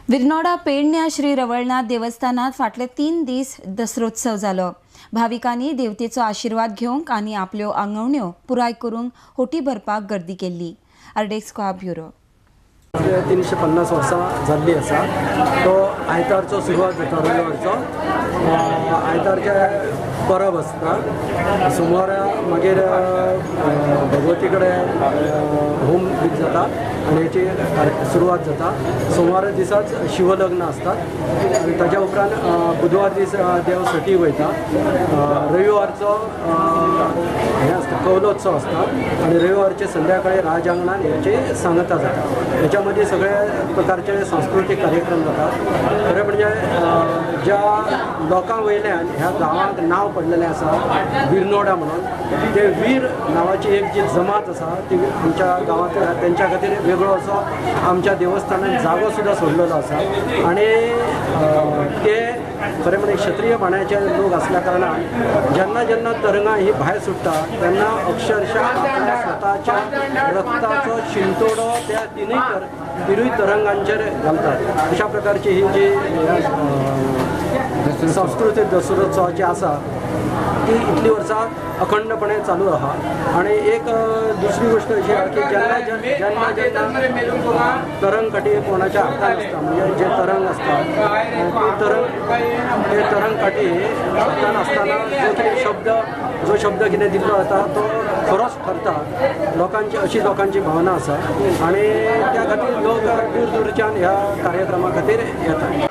विरनोडा पेडण्या श्री रवळनाथ देवस्थानात फाटले 3 दीस दसरोत्सव जालो। भाविकांनी देवतेचो आशीर्वाद घेवंक आनी आपल्यो आंगवण्यो पुराय करूंक होटी भरपाक गर्दी केल्ली। आरडेक्स ब्युरो। 350 वर्सां जाल्ली आसा। तो आयतारचो सुरवात जाता, रविवारचो आयतारचे परब आसता। सोमवारा मागीर भगवती कडेन होम बीन जाता आनी हेची सुरवात जाता। सोमवारा दिसाच शिवलग्न आसतात आनी ताज्या उपरांत बुधवार दीस देव सटी वयता। रविवारचो हें आसता, कौलोत्सव आसता आनी रविवारचे संध्याकाळी राजांगणान हेची सांगता जाता। हेच्या मदीं सगळे प्रकारचे सांस्कृतीक कार्यक्रम जातात। खरें म्हणजे ज्या लोकां वयल्यान ह्या गांवाक नांव पडलेलें आसा विरनोडा म्हणून, ते वीर नांवाची एक जी जमात आसा ती आमच्या गांवांत तेंच्या खातीर वेगळो असो आमच्या देवस्थानान जागो सुद्दां सोडलेलो आसा। आनी ते खरें म्हणजे क्षत्रीय बाण्याचे लोक आसल्या कारणान जेन्ना जेन्ना तरंगां ही भायर सुट्टा तेन्ना अक्षरशः आपल्या स्वताच्या रक्ताचो शिंतोडो त्या तिनूय तरंगांचेर घालतात। अशा प्रकारची ही जी सांस्कृतीक दसरोत्सवाची आसा ती इतली वर्सां अखंडपणे चालू आहा। आनी एक दुसरी गोष्ट अशी आहा की जेन्ना जेन्ना जेन्ना तरंग काठी कोणाच्या हातान आसता, म्हणजे जे तरंग आसता ते तरंग काठी हातान आसतना जो कितें शब्द जो शब्द कितें दिल्लो जाता तो खरोच ठरता। लोकांची अशी लोकांची भावना आसा आनी त्या खातीर लोक दूर दूरच्यान ह्या कार्यक्रमा खातीर येतात।